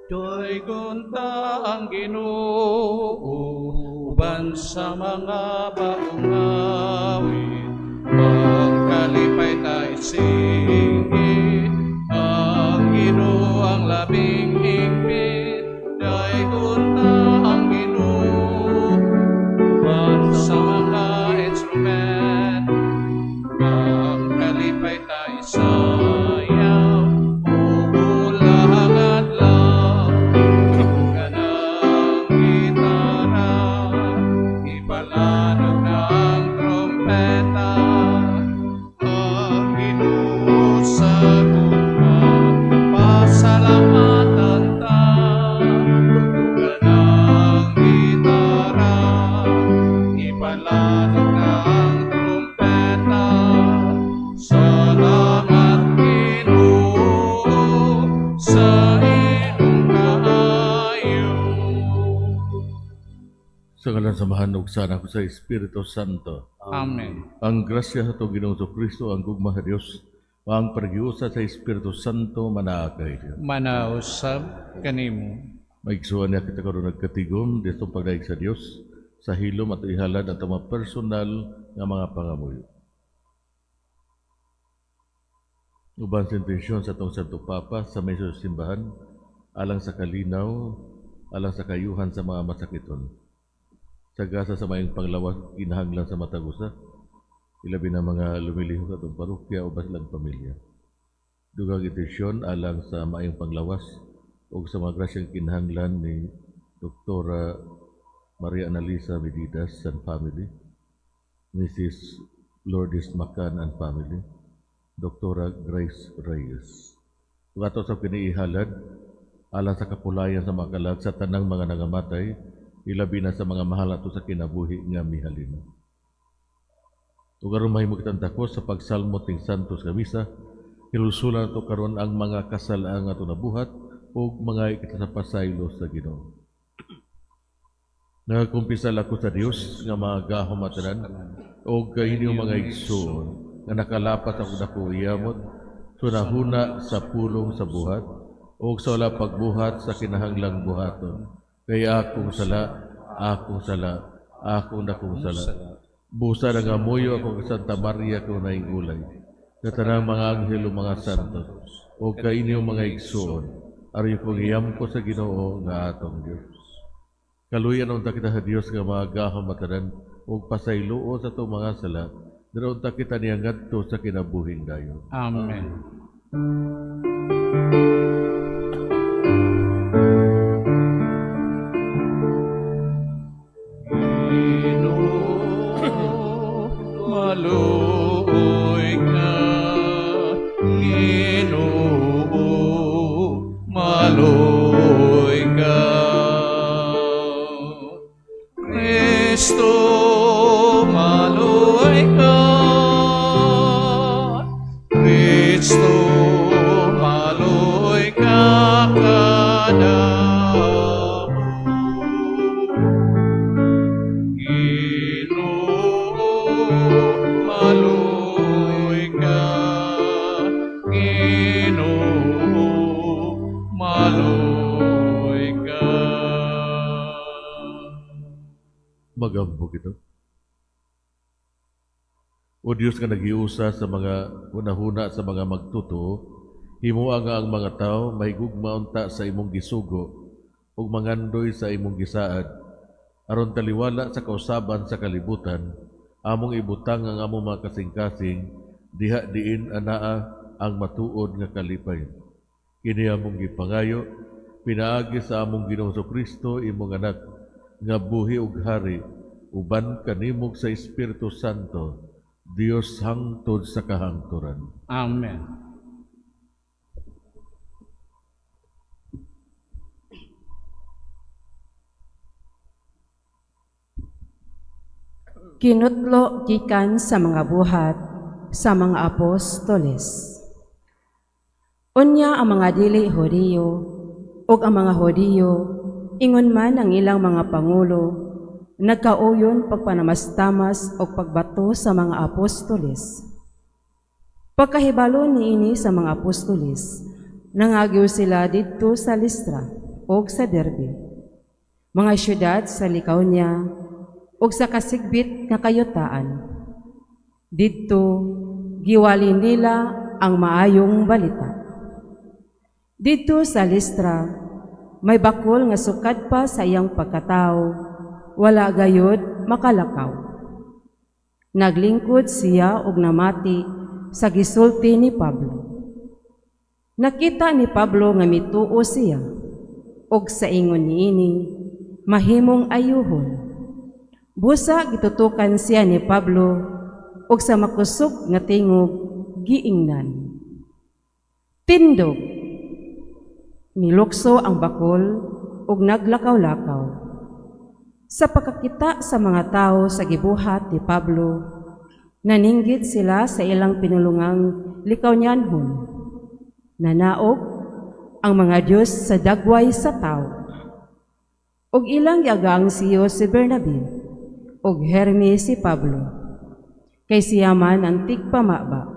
Daygon ta ang Ginoo uban sa mga bagong awit. Magkalipay ta isinggit, ang Ginoo ang labing higpit. Daygon ta ang Ginoo uban sa mga instrumento. Magkalipay ta isayaw, ug ulahang adlaw. Tugtugan ang gitara, ipalanog na ang trompeta. Ang Ginoo sa gugma, pasalamatan ta. Tugtugan ang gitara, ipalanog na ang trompeta. Salamat, Ginoo, sa imong kaayo. Sa ngalan sa Amahan ug sa Anak ug sa Espiritu Santo. Amen. Ang grasya sa atong Ginoong Kristo, ang gugma sa Dios, ang pakighiusa sa Espiritu Santo manaa kay Dios. Manausab kanimo. Mga igsuon, niya kita karon nagkatigom dito pagdaig sa Dios sa hilom at ihalad at mga personal nga mga pangamuyo. Uban sa intensyon sa atong Santo Papa sa may simbahan, alang sa kalinaw, alang sa kayuhan sa mga masakiton. Sa gasa sa maayong panglawas, kinahanglan sa matag usa, ilabi na mga lumilihok sa atong parokya o silang pamilya. Dugang intensyon alang sa maayong panglawas o sa mga grasyang kinahanglan ni Doktora Maria Annalisa Medidas and family, Mrs. Lourdes Macan and family, Doktora Grace Reyes. Ug ato sa kiniihalad alang sa kapulayan sa mga kalag sa tanang mga nangamatay, ilabi na sa mga mahal ato sa kinabuhi nga mihalina. Ug aron mahimo kitang takos sa pagsalmo ting Santos nga misa, hinulsulan nato karon ang mga kasalaan nga ato nabuhat ug mga kita sa pasaylo sa Ginoo. Nagakumpisal ako sa Dios nga magahom matanan og kay inyong mga igsoon nga nakalapas ako dako iyamot sunahuna sa pulong sa buhat og sa wala pagbuhat sa kinahanglang buhaton. Kay akong sala, akong sala, akong dakong sala. Busa na nga muyo ako kay Santa Maria kung naingulay, sa tanang mga anghel ug mga santos, o kay inyong mga igsoon, aron kong iyampo sa Ginoo nga atong Dios. Kaluyan unta kita sa Dios nga magahom matanan ug pasayloon sa atong mga sala, dira unta kita niya ngadto sa kinabuhing dayon. Amen. Ginoo, maluoy ka. Ginoo, maluoy ka. Kristo, maluoy ka. Kristo, maluoy ka kanamo. Ginoo, maluoy ka. Ginoo, maluoy ka. Magampo kita. O Dios nga nagiusa sa mga hunahuna sa mga magtuto, himoa nga ang mga tao mahigugma unta sa imong gisugo ug mangandoy sa imong gisaad, aron taliwala sa kausaban sa kalibutan, among ibutang ang among mga kasing-kasing diha diin anaa ang matuod nga kalipay. Kini among gipangayo pinaagi sa among Ginoong Kristo, imong anak, nga buhi ug hari uban kanimog sa Espiritu Santo, Dios hangtod sa kahangturan. Amen. Kinutlo gikan sa mga buhat sa mga apostoles. Unya ang mga dili Hudiyo ug ang mga Hudiyo, ingon man ang ilang mga pangulo, nagkauyon pagpanamastamas o pagbato sa mga apostoles. Pagkahibalo niini sa mga apostoles, nangagyo sila didto sa Listra, ug sa Derbe, mga syudad sa Licaonia ug sa kasigbit nga kayutaan. Didto giwali nila ang maayong balita. Didto sa Listra, may bakol nga sukad pa sa iyang pagkatao, wala gayod makalakaw. Naglingkod siya og namati sa gisulti ni Pablo. Nakita ni Pablo nga mituo siya, og sa ingon niini mahimong ayuhon. Busa gitutukan siya ni Pablo og sa makusog nga tingog giingnan, "Tindog!" Milukso ang bakol ug naglakaw-lakaw. Sa pagkakita sa mga tao sa gibuhat ni Pablo, naninggit sila sa ilang pinulungang Licaonianhon. "Nanaog ang mga Diyos sa dagway sa tao." Ug ilang giagaang Zeus si Bernabe, ug Hermes si Pablo, kay siya man ang tigpamaba.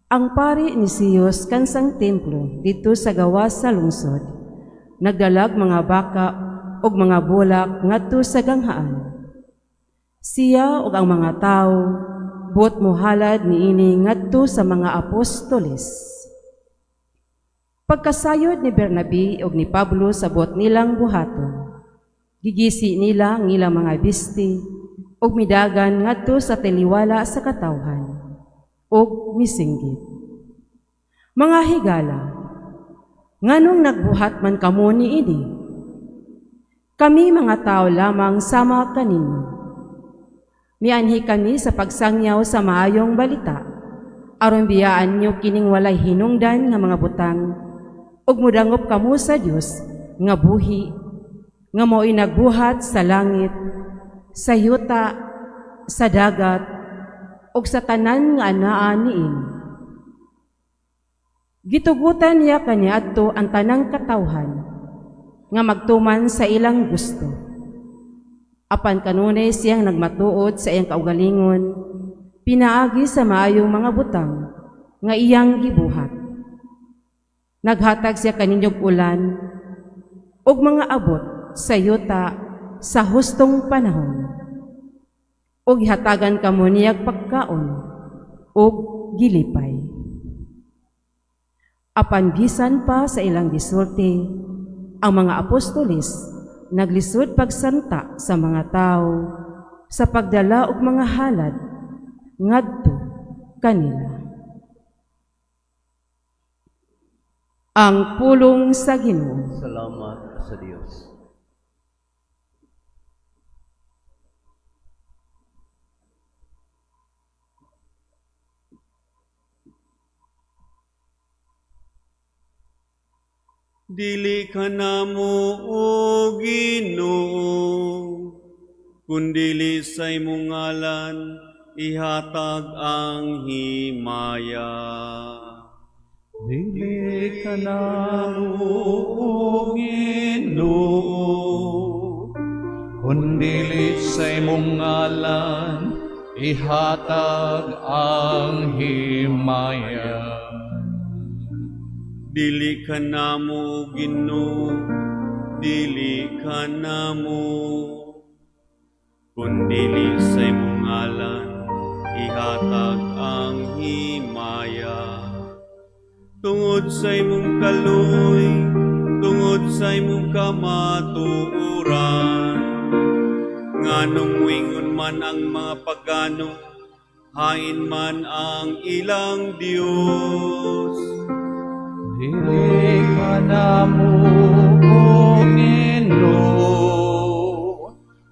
Ang pari ni Zeus kansang templo didto sa gawas sa lungsod, nagdalag mga baka ug mga bulak ngadto sa ganghaan. Siya ug ang mga tawo buot mohalad niini ngadto sa mga apostoles. Pagkasayod ni Bernabe ug ni Pablo sa buot nilang buhaton, gigisi nila ang ilang mga bisti ug midagan ngadto sa taliwala sa katawhan ug misinggit, "Mga higala, nganong nagbuhat man kamo niini? Kami mga tao lamang sama kaninyo. Mianhi kami sa pagsangyaw sa maayong balita, aron biyaan nyo kining walay hinungdan nga mga butang, ug mudangop kamo sa Dios nga buhi, nga mao'y nagbuhat sa langit, sa yuta, sa dagat, ug sa tanan nga anaa niini. Gitugutan niya kaniadto ang tanang katawhan nga magtuman sa ilang gusto. Apan kanunay siyang nagmatuod sa iyang kaugalingon pinaagi sa maayong mga butang nga iyang gibuhat. Naghatag siya kaninyog ulan ug mga abot sa yuta sa hustong panahon. Ug gihatagan kamo niyag pagkaon ug gilipay." Apan bisan pa sa ilang gisulti, ang mga apostoles naglisod pagsanta sa mga tao sa pagdala og mga halad ngadto kanila. Ang pulong sa Ginoo. Salamat sa Dios. Dili ka namo, O Ginoo, kundili sa imong ngalan ihatag ang himaya. Dili ka namo, O Ginoo, kundili sa imong ngalan ihatag ang himaya. Dili ka namo, O Ginoo, dili ka namo, kundili sa imong ngalan ihatag ang himaya. Tungod sa imong kaluoy, tungod sa imong kamatuoran, nganong wingon man ang mga pagano, hain man ang ilang Dios. Dili ka namo, O Ginoo,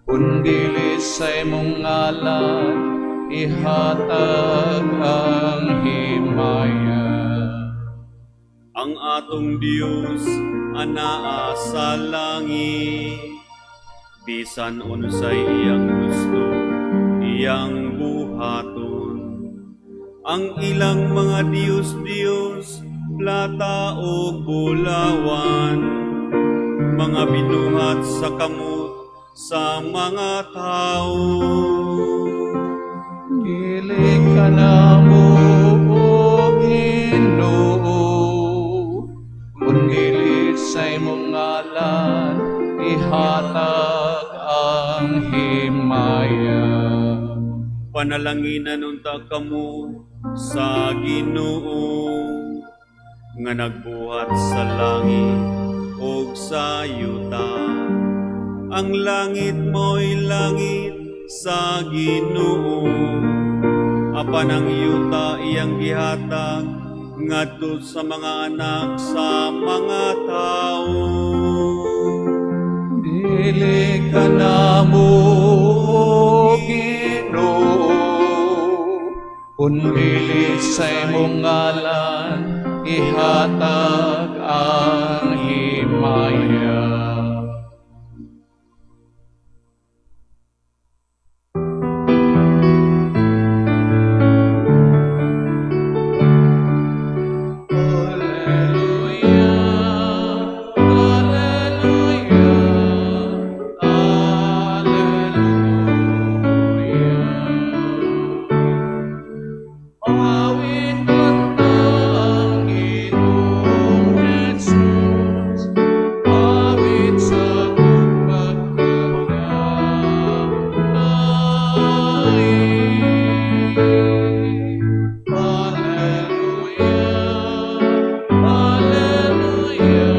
kundili sa imong ngalan ihatag ang himaya. Ang atong Dios anaa sa langit, bisan unsay iyang gusto, iyang buhaton. Ang ilang mga Dios-Dios, plata o bulawan, mga binuhat sa kamot sa mga tao. Dili ka namo, O Ginoo, kundili sa imong ngalan ihatag ang himaya. Panalanginan unta kamo sa Ginoo nga nagbuhat sa langit ug sa yuta. Ang langit mo'y langit sa Ginoo, apan ang yuta iyang gihatag ngadto sa mga anak sa mga tawo. Dili ka namo, Ginoo, kun dili sa imong ngalan ihatag ang himaya. Alleluia, Alleluia, Alleluia. Awit ang Ginoong Jesus, awit sa pagkakain. Alleluia, Alleluia, Alleluia.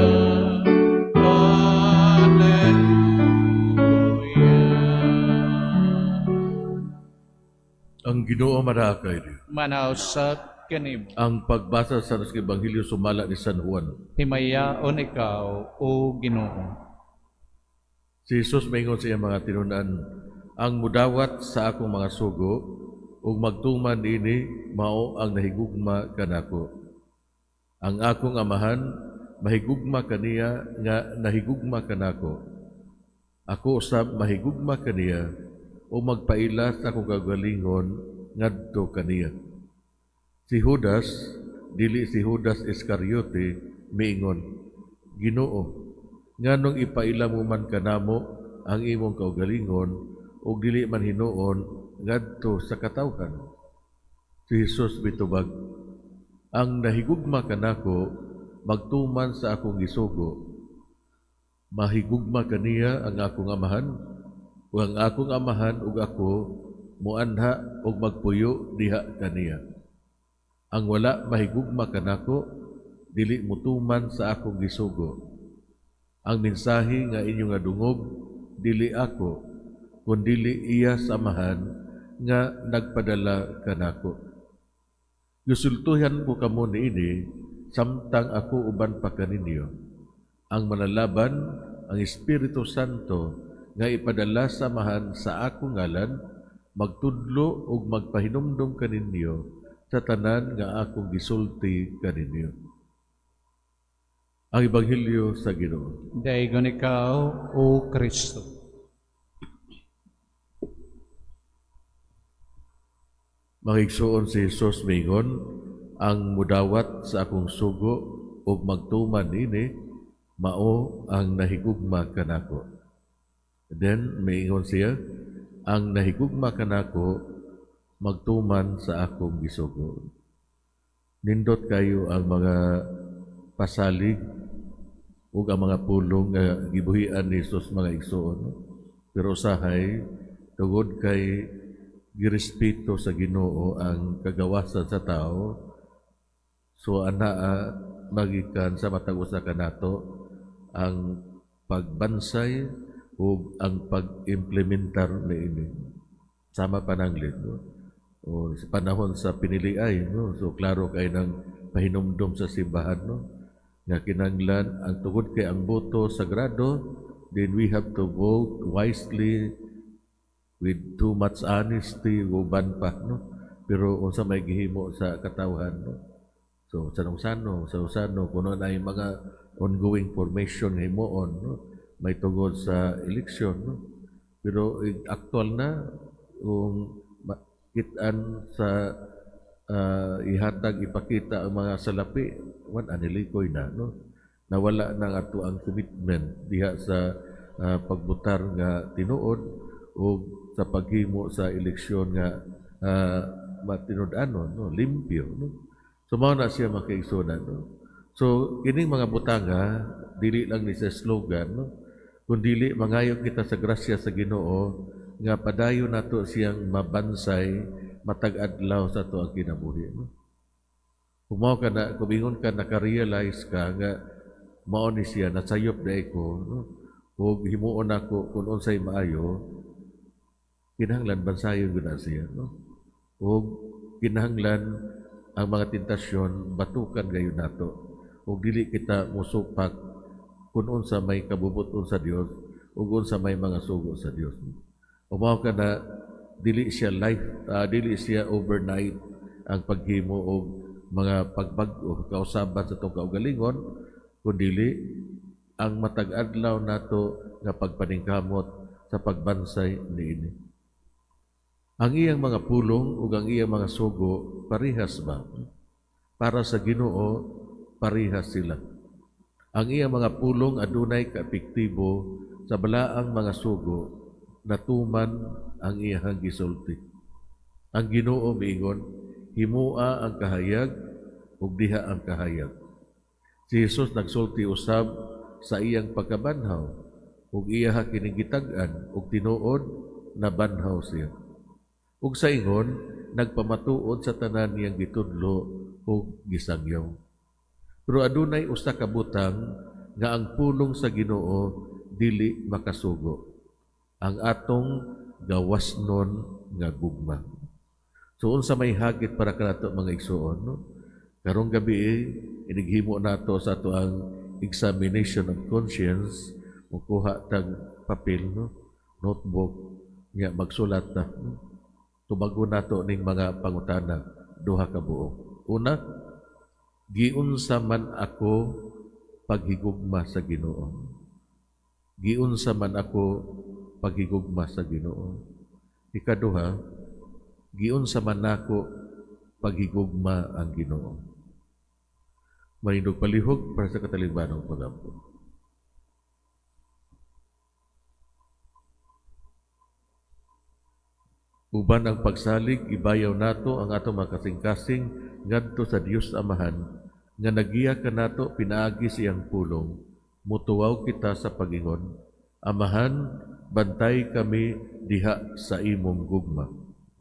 Ang Ginoo maraa kay. Manausap kanimo. Ang pagbasa sa Santos Ebanghelyo sumala ni San Juan. Himayaon ikaw, O Ginoo. Si Jesus maingon sa iyang mga tinunan, ang mudawat sa akong mga sugo ug magtuman niini mao ang nahigugma kanako. Ang akong amahan mahigugma kaniya nga nahigugma kanako. Ako usab mahigugma kaniya o magpaila sa akong kagalingon ngadto kaniya. Si Judas, dili si Judas Iscariote, miingon, Ginoo, nganong ipaila mo man kanamo ang imong kaugalingon ug dili man hinuon ngadto sa katawhan? Si Jesus mitubag, ang nahigugma kanako magtuman sa akong gisugo. Mahigugma kaniya ang akong amahan, ug ang akong amahan ug ako muanha ug magpuyo diha kaniya. Ang wala mahigugma kanako dili mutuman sa akong gisugo. Ang mensahe nga inyong adungog dili ako, kundili iya sa amahan nga nagpadala kanako. Gisultuhan ko kamo niini samtang ako uban pa kaninyo. Ang manalaban, ang Espiritu Santo nga ipadala sa amahan sa akong ngalan, magtudlo ug magpahinumdom kaninyo sa tanan nga akong gisulti kaninyo. Ang Ebanghelyo sa Ginoo. Daygon ikaw, O Kristo. Makigsuon si Jesus mingon, ang mudawat sa akong sugo ug magtuman niini mao ang nahigugma kanako. Then miingon siya, ang nahigugma kanako magtuman sa akong gisugo. Nindot kayo ang mga pasalig ug ang mga pulong nga gibuhian ni Jesus mga igsoon. Pero usahay tungod kay girespeto sa Ginoo ang kagawasan sa tao, so anaa magikan sa matag usa kanato ang pagbansay ug ang pag-implementar niini. Sama pananglit, no? O sa panahon sa piniliay, no? So klaro kay nang pahinumdom sa simbahan, no? Nga kinahanglan ang tungod kay ang boto sagrado, then we have to vote wisely with too much honesty uban pa, no? Pero unsa may gihimo sa katawhan, no? So sanong-sano, sanong-sano kuno na yung mga ongoing formation himuon, no? May tungod sa eleksyon, no? Pero actual na kung kitan sa ihatag ipakita ang mga salapi, wan anilikoy na, no? Nawala na ato ang commitment diha sa pagbutar nga tinuod o sa paghimo sa eleksyon nga matinud-anon, no? Limpyo, no? So mao na siya makaigsunan, no? So kining mga butanga dili lang ni sa slogan, no? Kun dili mangayo kita sa grasya sa Ginoo nga padayon nato siyang mabansay matag adlaw sa ato ang kinabuhi, no? Kung mao ka na, kung ingon ka, naka-realize ka nga mao ni siya, nasayop diay ko, no? Ug himuon nako kung unsay maayo, kinahanglan bansayon gud na siya, no? Ug kinahanglan ang mga tentasyon batukan gayud nato ug dili kita musupak kung unsa may kabubuton sa Dios ug unsa may mga sugo sa Dios. Ug mao kana dili siya life dili siya overnight ang paghimo og mga pagbag-o kausaban sa atong kaugalingon, kundili ang matag adlaw nato nga pagpaningkamot sa pagbansay niini. Ang iyang mga pulong ug ang iyang mga sugo parehas ba? Para sa Ginoo, parehas sila. Ang iyang mga pulong adunay kaepektibo sa balaang mga sugo, natuman ang iyang gisulti. Ang Ginoo miingon, "Himua ang kahayag," ug diha ang kahayag. Si Jesus nagsulti usab sa iyang pagkabanhaw ug iyaha kining gitag-an ug tinuod nabanhaw siya. Ug sa ingon nagpamatuod sa tanan niyang gitudlo ug gisangyaw. Pero adunay usa ka butang nga ang pulong sa Ginoo dili makasugo: ang atong gawasnon nga gugma. So unsa may hagit para kanato, mga igsuon, no? Karong gabi, inighimo nato sa ato ang examination of conscience, mukuha tag papel, no? Notebook, nya magsulat ta, no? Tubagon nato ning mga pangutana, duha ka buok. Una, giunsa man ako paghigugma sa Ginoo? Giunsa man ako paghigugma sa Ginoo? Ikaduha, giunsa man nako paghigugma ang Ginoo? Manindog palihog para sa katalingbanong pagampo. Uban ang pagsalig, ibayaw nato ang atong mga kasing-kasing ngadto sa Dios Amahan nga nagiya kanato pinaagi siyang pulong. Mutuwaw kita sa pagingon, "Amahan, bantay kami diha sa imong gugma."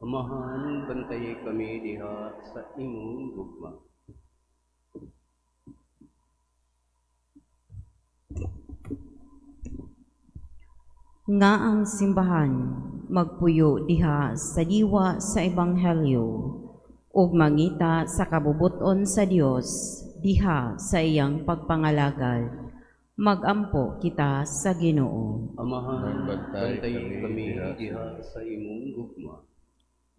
Amahan, bantay kami diha sa imong gugma. Nga ang simbahan magpuyo diha sa diwa sa ebanghelyo ug mangita sa kabubuton sa Dios diha sa iyang pagpangalagad. Magampo kita sa Ginoo. Amahan, Bantay bantay kami kami diha diha sa imong gugma.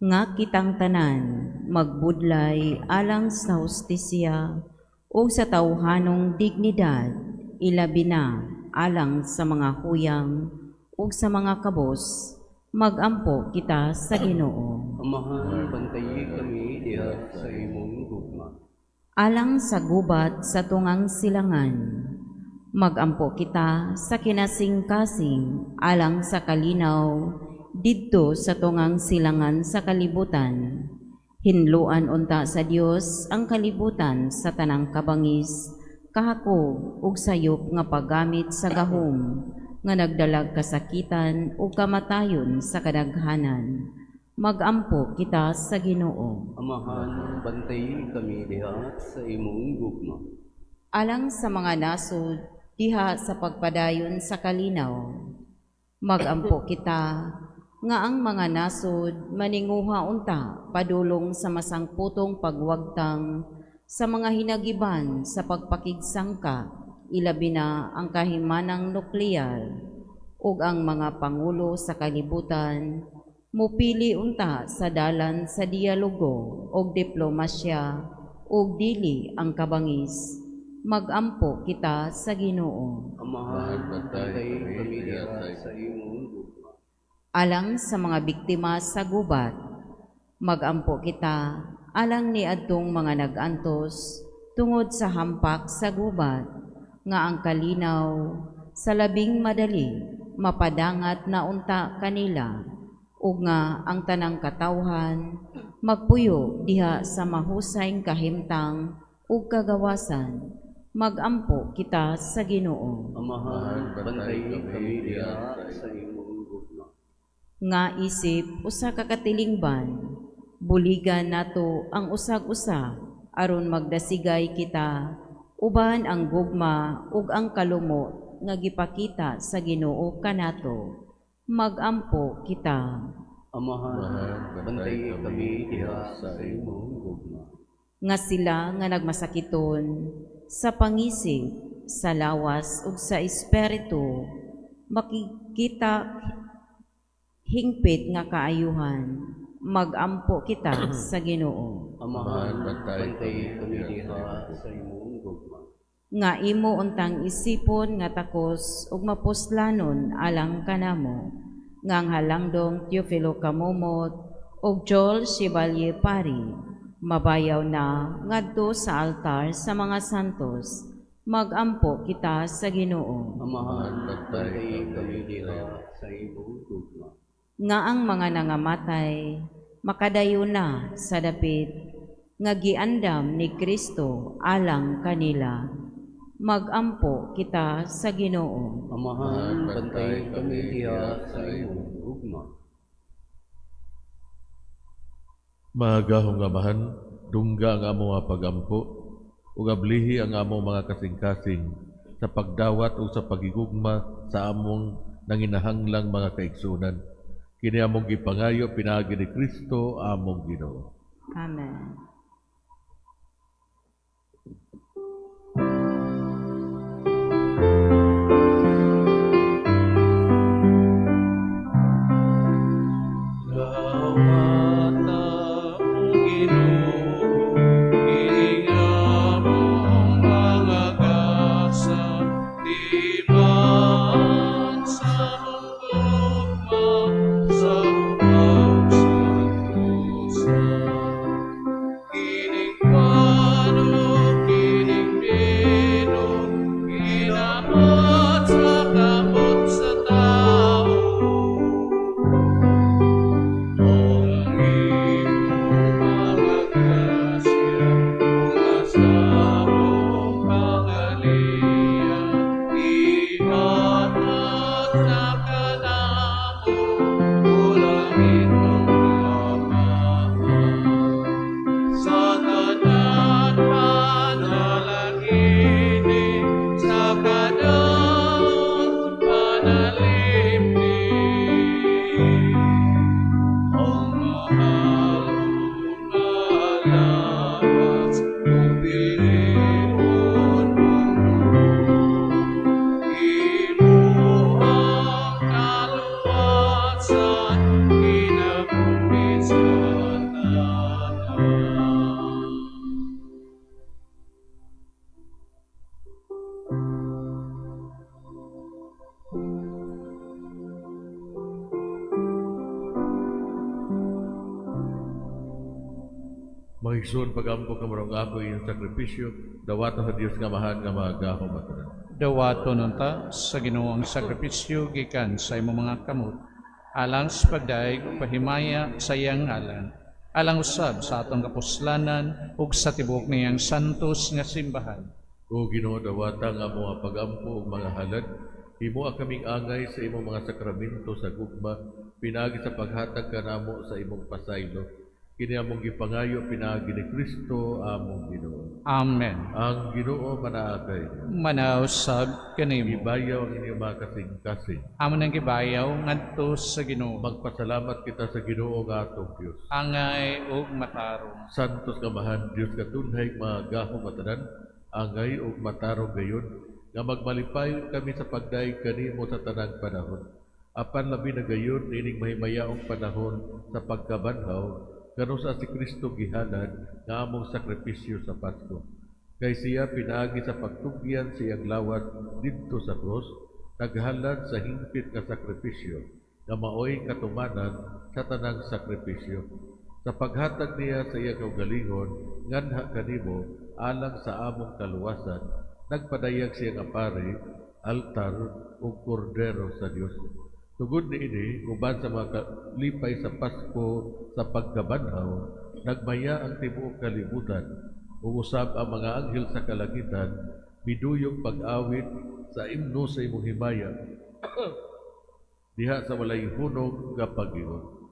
Nga kitang tanan magbudlay alang sa hustisya ug sa tawhanong dignidad, ilabi na alang sa mga huyang ug sa mga kabos. Magampo kita sa Ginoo. Amahan, bantay kami diha sa imong gugma. Alang sa gubat sa tungang silangan, magampo kita sa kinasingkasing alang sa kalinaw didto sa tungang silangan sa kalibutan. Hinluan unta sa Dios ang kalibutan sa tanang kabangis, kahakog ug sayop nga paggamit sa gahom nga nagdalag kasakitan ug kamatayon sa kadaghanan. Magampo kita sa Ginoo. Amahan, bantay kami diha sa imong gugma. Alang sa mga nasod diha sa pagpadayon sa kalinaw, magampo kita nga ang mga nasod maninguha unta padulong sa masangputong pagwagtang sa mga hinagiban sa pagpakigsangka, ilabi na ang kahimanang nuklear, ug ang mga pangulo sa kalibutan mupili unta sa dalan sa dialogo og diplomasya ug dili ang kabangis. Magampo kita sa Ginoo. Amahan, Bantay bantay kami kami diha diha sa sa imong gugma. Alang sa mga biktima sa gubat, magampo kita alang niadtong mga nag-antos tungod sa hampak sa gubat, nga ang kalinaw sa labing madali mapadangat na unta kanila, ug nga ang tanang katawhan magpuyo diha sa mahusay kahimtang ug kagawasan. Magampo kita sa Ginoo. Amahan, bantayi kami diha sa imong gugma. Nga isip usa ka katilingban, buligan nato ang usag-usa aron magdasigay kita uban ang gugma ug ang kalumot nga gipakita sa Ginoo kanato. Magampo kita. Amahan, bantayi kami diha sa imong gugma. Nga sila nga nagmasakiton sa pangisip, sa lawas ug sa espiritu, makikita hingpit nga kaayuhan. Magampo kita sa Ginoo. Amahan, bantayi kami diha sa imong gugma. Nga imo untang isipon nga takos ug mapuslanon alang kanamo, nga ang halangdong Teofilo Camomot ug Joel Chevalier Pari mabayaw na ngadto sa altar sa mga santos. Magampo kita sa Ginoo. Amahan, bantayi kami diha sa imong gugma. Nga ang mga nangamatay makadayon na sa dapit nga giandam ni Kristo alang kanila. Magampo kita sa Ginoo. Amahan, bantayi kami diha sa imong gugma. Mahagahong Amahan, dungga ang among mga pagampo, ug ablihi ang among mga kasing-kasing sa pagdawat ug sa pagigugma sa among nanginahanglang mga kaigsunan. Kini among gipangayo pinaagi ni Kristo among Ginoo. Amen. Dawata, O Ginoo, kining among mga gasa, timaan sa among gugma, sa bugnaw sa krusa. Kining pan ug kining bino, ginamot sa kamot sa tao. Ang imong mga grasya, bunga sa among pangaliya, ihatag na kanamo, ulangitnong Amahan. Sa tanan panalangini, sa kadaon panalimni. Ang mahal nga lawas, ug bilihon mong dugo, imuhang kaluwasan, kinabuhi sa tanan. Mga igsoon, pagampo kamo ang ako iyong sakripisyo, dawata sa Dios nga Amahan nga mahagahom matanan. Dawaton unta sa Ginoo ang sakripisyo gikan sa imong mga kamot, alang sa pagdayeg ug pahimaya sa iyang ngalan, alang usab sa atong kapuslanan ug sa tibuok niyang santos nga simbahan. O Ginoo, dawata nga among pagampo ug mga halad, himoa kaming angay sa imong mga sakramento sa gugma, pinaagi sa paghatag kanamo sa imong pasaylo. Kini among gipangayo pinaagi ni Kristo among Ginoo. Amen. Ang Ginoo manaa kay. Manausab kanimo. Gibayaw ang inyong mga kasing-kasing. Amo nang gibayaw ngadto sa Ginoo. Magpasalamat kita sa Ginoo nga atong Dios. Angay ug matarong. Santos nga Amahan, Dios katunhay magahom matanan, angay ug matarong gayon, nga magmalipayon kami sa pagdayeg kanimo sa tanang panahon. Apan labi na gayon niining mahimayaong panahon sa pagkabanhaw, kanu sa si Kristo gihalad nga among sakripisyo sa Pasko. Kay siya pinaagi sa pagtugyan siyang lawas didto sa krus, naghalad sa hingpit nga sakripisyo, nga maoy katumanan sa tanang sakripisyo. Sa paghatag niya sa iyang kaugalingon, nganha kanimo alang sa among kaluwasan, nagpadayag siya nga pari, altar ug kordero sa Dios. Tugod niini, uban sa mga lipay sa Pasko sa pagkabanhaw, nagmaya ang tibuok kalibutan, ug usab ang mga anghel sa kalangitan, Miduyog pag-awit sa imno sa imong himaya diha sa walay hunog nga pag-ingon.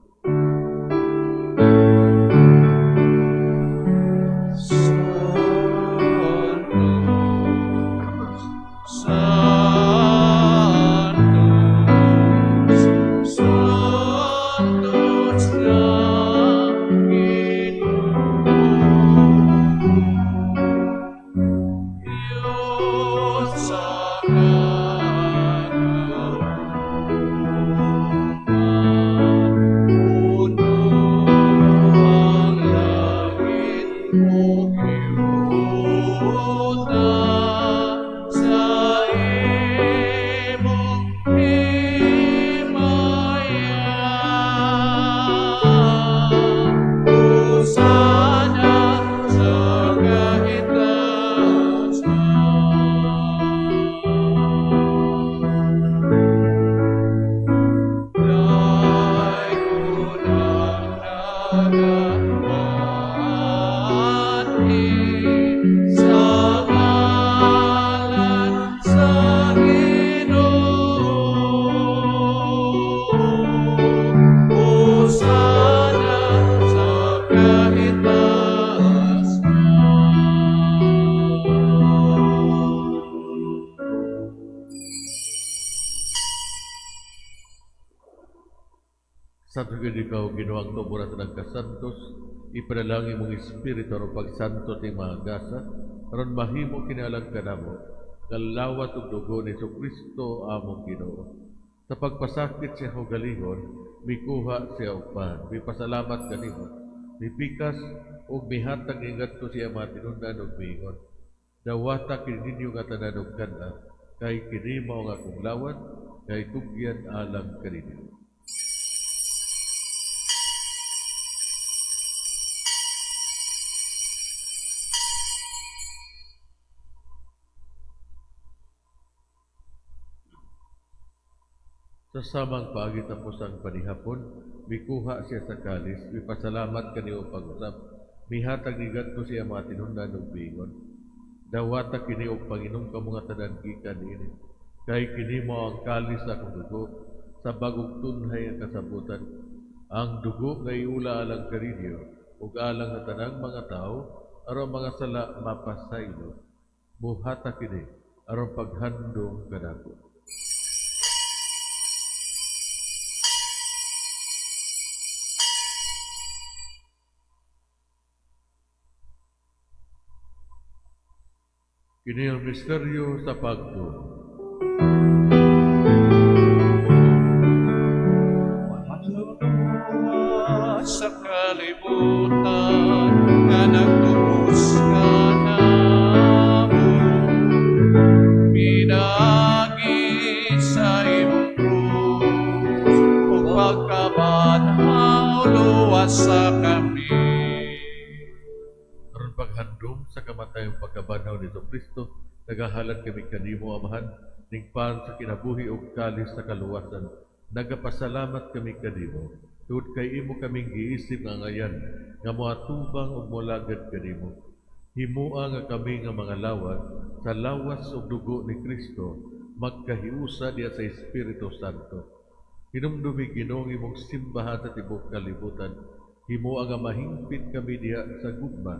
Santo gid ikaw, Ginoong tubura sa nagkasantos, ipanalangin mong espiritu aron pagsantos ni mga gasa, aron mahimo kinalang kanamo, galawat ug dugo ni Jesucristo among Ginoo. Sa pagpasakit siya kaugalingon, mikuha siya og pan, mipasalamat kanimo, mipikas ug mihatag ngadto siya mga tinun-an ug miingon. Dawata kini ninyo nga tanan og kan-a, kay kini mao ang akong lawat, kay tugyan alang kaninyo. Sa samang paagi tapos ang panihapon, mikuha siya sa kalis, mipasalamat kaniyo pag-usap, mihatag ni gadto siya mga tinun-an ug miingon. Dawata kini og panginom kamo nga tanan gikan niini, kay kini mao ang kalis sa akong dugo, sa bagong tunhay ang kasabutan. Ang dugo nga iula alang kaninyo ug alang sa tanang mga tawo, aron mga sala mapasaylo. Buhata kini aron paghandom kanako. Kini ang misteryo sa pagtuo. Sa kalibutan nga nagtubos kanamo, pinaagi sa imong krus ug pagkabanhaw luwas sa kami. Aron paghandom sa kamatayon pagkabanhaw ni Kristo, nagahalad kami kanimo, Amahan, ningpan sa kinabuhi ug kalis sa kaluwasan. Nagapasalamat kami kanimo tungod kay imo kaming giisip nga ngayan nga moatubang ug molagad kanimo. Himoa nga kami nga mga lawat sa lawas ug dugo ni Kristo magkahiusa diha sa Espiritu Santo. Hinumdumi Ginoo imong simbahan sa tibuok kalibutan. Himoa nga mahingpit kami diha sa gugma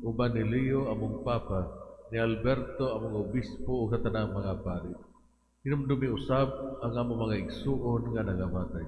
uban ni Leo among Papa, ni Alberto among obispo ug sa tanang mga pari. Hinumdumi usab ang among mga igsuon nga nangamatay.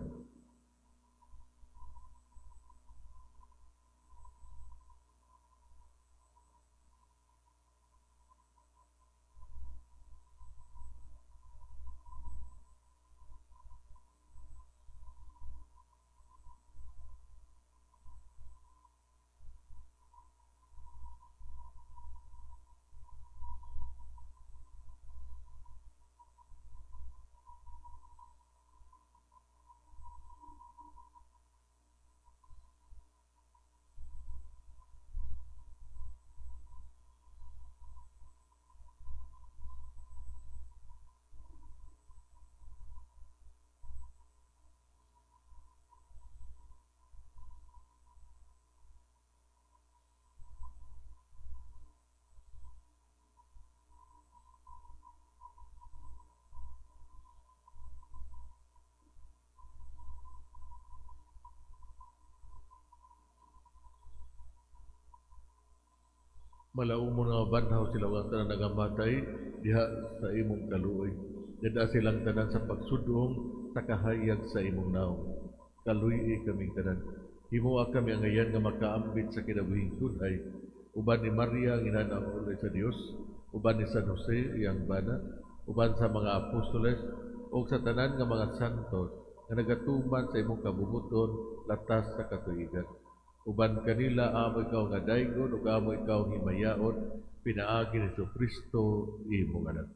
Malaumon nga banhaw sila ang tanan nagamatay diha sa imong kaluoy. Dada silang tanan sa pagsudong sa kahayag sa imong naong. Kaluy-i kaming tanan. Himoa kami ang ngayan nga makaambit sa kinabuhing tunay. Uban ni Maria ang inahan ang uloy sa Dios, uban ni San Jose iyang bana, uban sa mga apostoles ug sa tanan nga mga santos nga nagatuman sa imong kabubut-on latas sa katuigan. Uban kanila amo ikaw nga daygon ug amo ikaw himayaon pinaagi ni Jesucristo imong anak.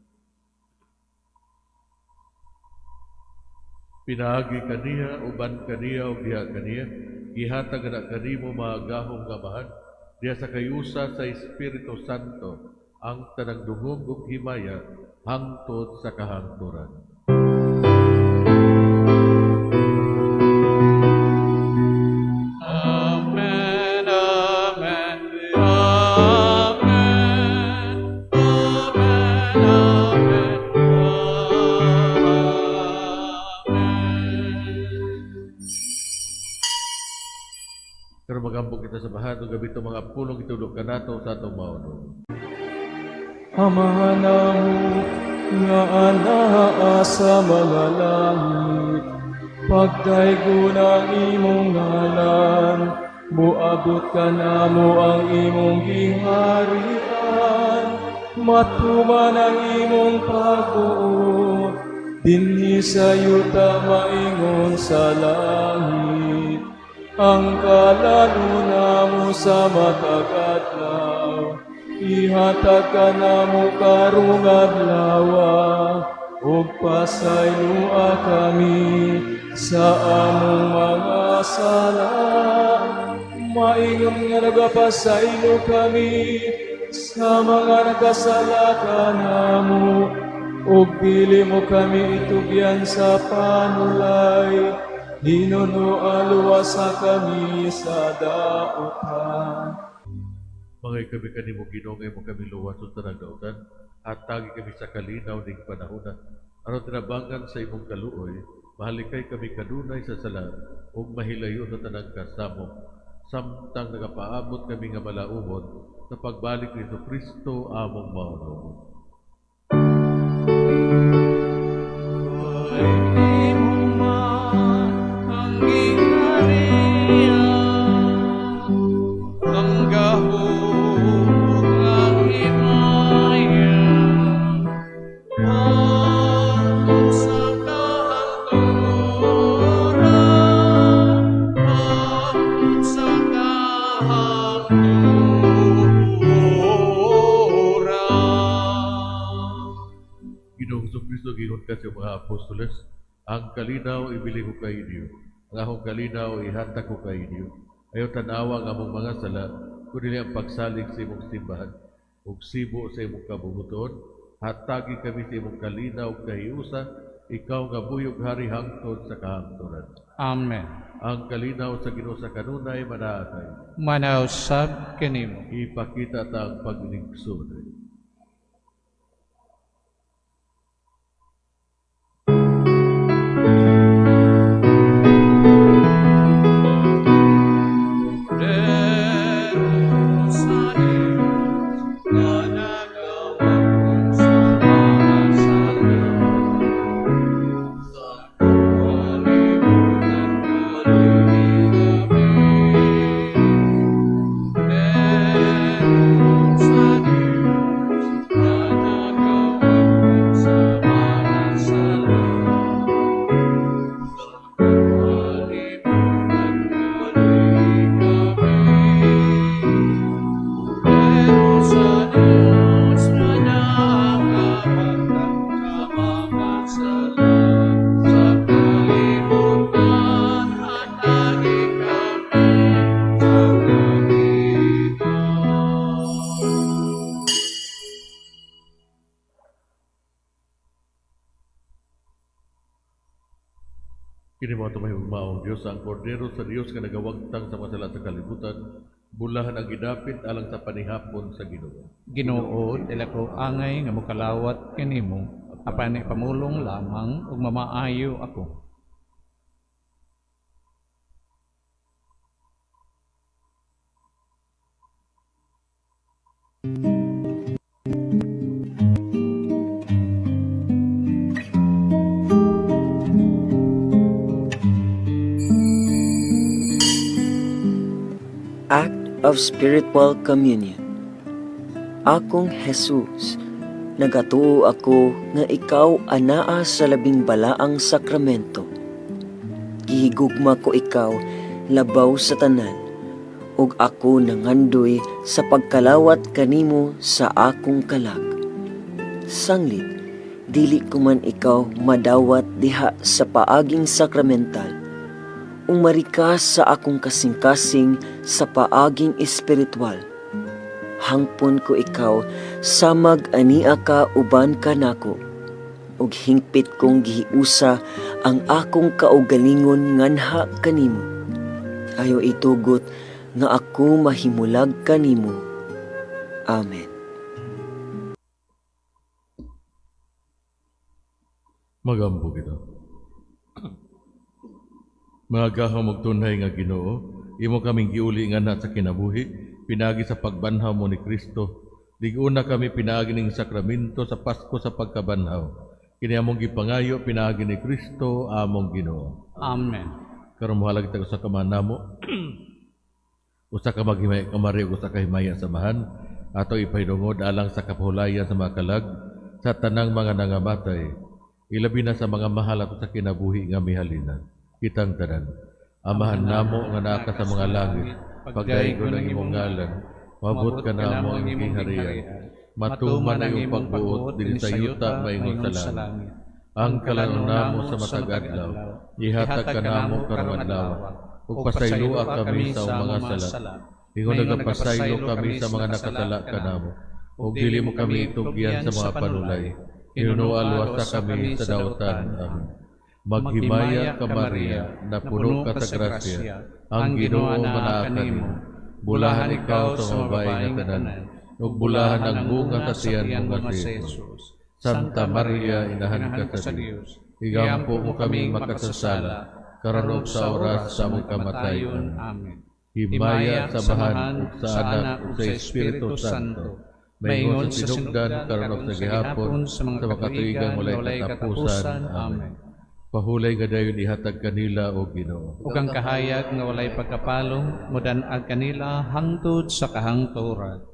Pinaagi kaniya, uban kaniya ug diha kaniya, gihatag na kanimo mga gahom nga amahan diha sa kayusa sa Espiritu Santo ang tanang dungog ug himaya hangtod sa kahangturan. Amen, amen, amen, amen, amen, amen. Pero magambog kita sa bahan, ug gabi itong mga pulong itulog kanato sa atong maunong. Amahan namo nga anaa sa mga langit, pagdaygon ang imong ngalan, moabot kanamo ang imong giharian, matuman ang imong pagbuot, dinhi sa yuta maingon sa langit. Ang kalan-on namo sa matag adlaw, ihatag kanamo karong adlawa, ug pasayloa kami sa among mga sala, maingon nga nagapasaylo kami sa mga nagkasala kanamo, ug dili mo kami itugyan sa panulay, hinunoa luwasa kami sa dautan. Mga kami kanimo Ginoo, nga imo kami luwas sa tanang dautan, hatagi kami sa kalinaw ning panahona. Aron tinabangan sa imong kaluoy, mahalikay kami kanunay sa sala ug mahilayo sa tanang kasamok, samtang nagapaabot kami nga malaumon sa pagbalik ni Jesucristo among Maonoon. Kay imo man ang gingharian, ang gahom ug ang himaya, hangtod sa kahangturan, hangtod sa kahangturan. Ginoong Jesucristo, giingon ka sa mga apostoles, ang kalinaw ibili ko kay inyo, ang akong kalinaw ihatag ko kay inyo. Ayaw tan-awa ang among mga sala, kundi ang pagsalig sa imong simbahan, ug sibo sa imong kabubut-on, hatagi kami sa imong kalinaw ug kahiusa, ikaw nga buyog hari hangtod sa kahangturan. Amen. Ang kalinaw sa Ginoo sa kanunay manaakay. Manaw sab kanimo. Ipakita ta ang pag-inigsoon. Kini mo ato mahigugmaong Dios, ang Kordero sa Dios nga nagawagtang sa mga sala sa kalibutan, bulahan ang gidapit alang sa panihapon sa Ginoo. Ginoo, dili ko angay nga mokalawat kanimo, apan ipamulong lamang ug mamaayo ako. Act of Spiritual Communion. Akong Jesus, nagatuo ako nga ikaw anaa sa labing balaang sakramento. Gihigugma ko ikaw labaw sa tanan, ug ako nangandoy sa pagkalawat kanimo sa akong kalag. Sanglit, dili ko man ikaw madawat diha sa paaging sakramental, umari ka sa akong kasing-kasing sa paaging espiritual. Hangpon ko ikaw samag ania ka uban kanako, ug hingpit kong gihiusa ang akong kaugalingon nganha kanimo. Ayaw itugot nga ako mahimulag kanimo. Amen. Magampo kita. Mga gahom ug tunhay nga Ginoo, imo kaming giuli nganha sa kinabuhi, pinaagi sa pagbanhaw mo ni Kristo. Liguna kami pinaagi ning sakramento sa Pasko sa pagkabanhaw. Kini among gipangayo pinaagi ni Kristo among Ginoo. Amen. Karon mohalag kita sa kamahan namo. Usa ka maghimaya kamari ug usa ka himaya samahan ato ipahinungod alang sa kapahulayan sa mga kalag sa tanang mga nangamatay, ilabi na sa mga mahal ato sa kinabuhi nga mihalina. Kitang tanan. Amahan namo nga naa ka sa mga langit, pagdaygon ang imong ngalan, moabot kanamo ang imong gingharian. Matuman ang imong pagbuot dinhi sa yuta maingon sa langit. Ang kalanon namo sa matag adlaw, ihatag kanamo karong adlaw, ug pasayloa kami sa among mga sala. Ingon nagapasaylo kami sa mga nakasala kanamo, ug dili mo kami itugyan sa mga panulay. Hinunoa luwasa kami sa dautan. Amen. Maghimaya ka Maria, napuno ka sa grasya, ang Ginoo manaa kanimo. Bulahan ikaw sa mga babae nga tanan, ug bulahan ang bunga sa tiyan mo nga si Jesus. Santa Maria, inahan ka sa Dios, igampo mo kami makasasala, karon ug sa oras sa among kamatayon. Amen. Himaya sa Amahan, ug sa Anak, ug sa Espiritu Santo, maingon sa sinugdan, karon ug sa gihapon, sa mga katuigan walay katapusan. Amen. Pahulay nga dayon ihatag kanila o Ginoo. Ug ang kahayag nga walay pagkapalong mudan-ag kanila hangtod sa kahangturan.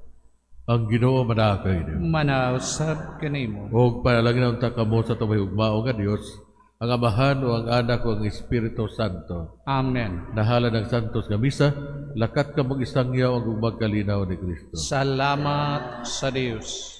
Ang Ginoo manaa kaninyo. Manausab kanimo. Og panalangin unta kamo sa atong mahigugmao nga Dios, ang Amahan o ang Anak o ang Espiritu Santo. Amen. Nahalad ang Santos nga Misa, lakat ka mag-isangyaw ang magkalinaw ni Kristo. Salamat sa Dios.